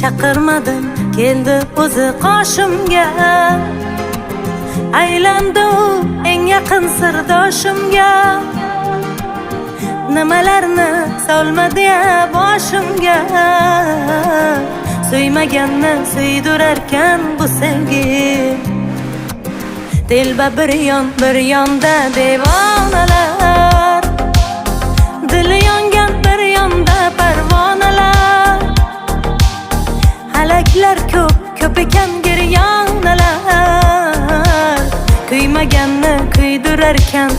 Chaqirmadim, keldi o'zi qoshimga. Aylandi u eng yaqin sirdoshimga. Nimalarni solmadi ya boshimga. Suymaganni suydirarkan bu sevgi. Telba bir yon, bir yonda devonalar. Dili yongan bir yonda parvonalar. Halaklar ko'p, ko'p ekan giryonalar. Kuymaganni kuydirarkan.